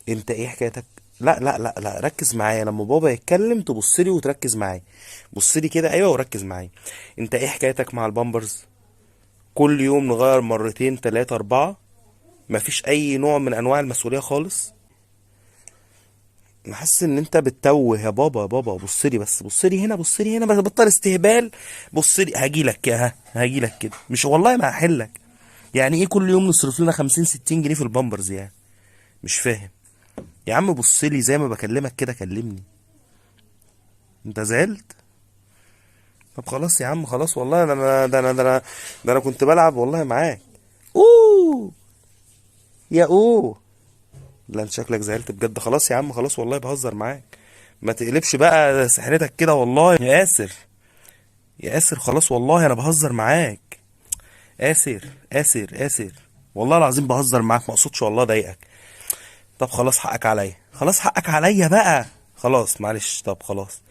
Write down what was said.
انت ايه حكايتك؟ لا لا لا لا، ركز معايا، لما بابا يتكلم تبص لي وتركز معايا. بص لي كده، ايوه، وركز معايا. انت ايه حكايتك مع البامبرز؟ كل يوم نغير مرتين تلاتة اربعة، مفيش اي نوع من انواع المسؤولية خالص. انا حاسس ان انت بتتوه يا بابا. يا بابا بص لي بس، بص لي هنا، بص لي هنا بس، بطل استهبال. بص لي، هاجي لك، ها هاجي لك كده، مش والله ما هحلك. يعني ايه كل يوم نصرف لنا 50 60 جنيه في البامبرز يعني؟ مش فاهم يا عم. بص لي زي ما بكلمك كده، كلمني. انت زعلت؟ طب خلاص يا عم، خلاص والله، ده انا ده انا ده انا ده انا كنت بلعب والله معاك. اوه يا اوه، لا انت شكلك زعلت بجد. خلاص يا عم، خلاص والله بهزر معاك، ما تقلبش بقى سحرتك كده والله. يا آسر، يا آسر خلاص والله انا بهزر معاك. آسر، آسر، آسر، والله العظيم بهزر معاك، ما اقصدش والله ضايقك. طب خلاص حقك عليا، خلاص حقك عليا بقى، خلاص معلش، طب خلاص.